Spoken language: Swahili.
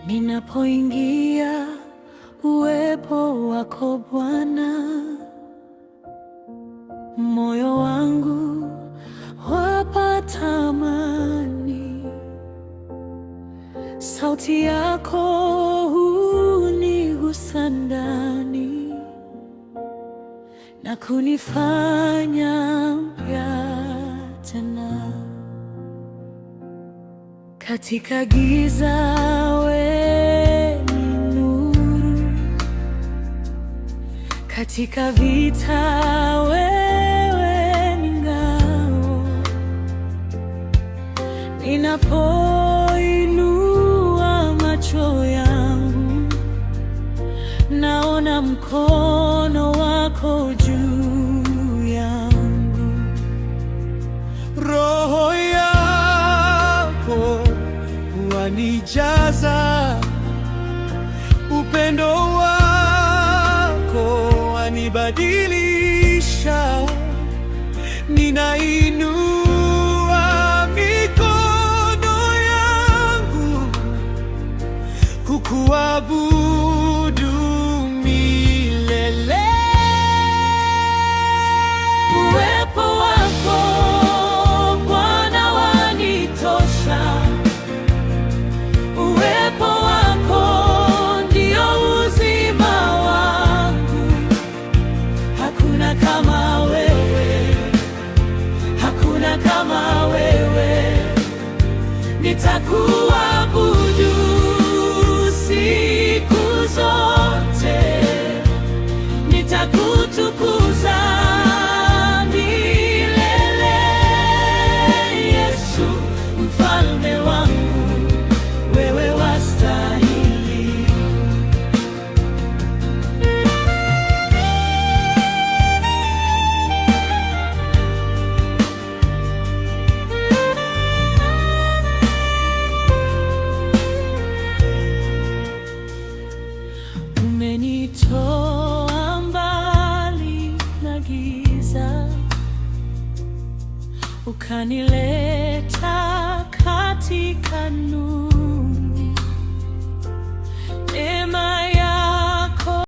Ninapoingia uwepo wako Bwana, moyo wangu wapata amani. Sauti yako hunigusa ndani na kunifanya mpya tena. Katika giza wewe ni nuru, katika vita wewe ni ngao. Ninapoinua macho yangu, naona mkono wako juu yangu. Roho yako wanijaza, upendo wako wanibadilisha, ninainua mikono yangu kukuabudu milele. Uwepo wako Bwana wanitosha, uwepo wako ndio uzima wangu. Hakuna kama wewe, hakuna kama wewe, nitakuabudu siku zote, nitakutukuza milele. Yesu mfalme wangu, wewe wastahili. Umenitoa mbali na giza, ukanileta katika nuru.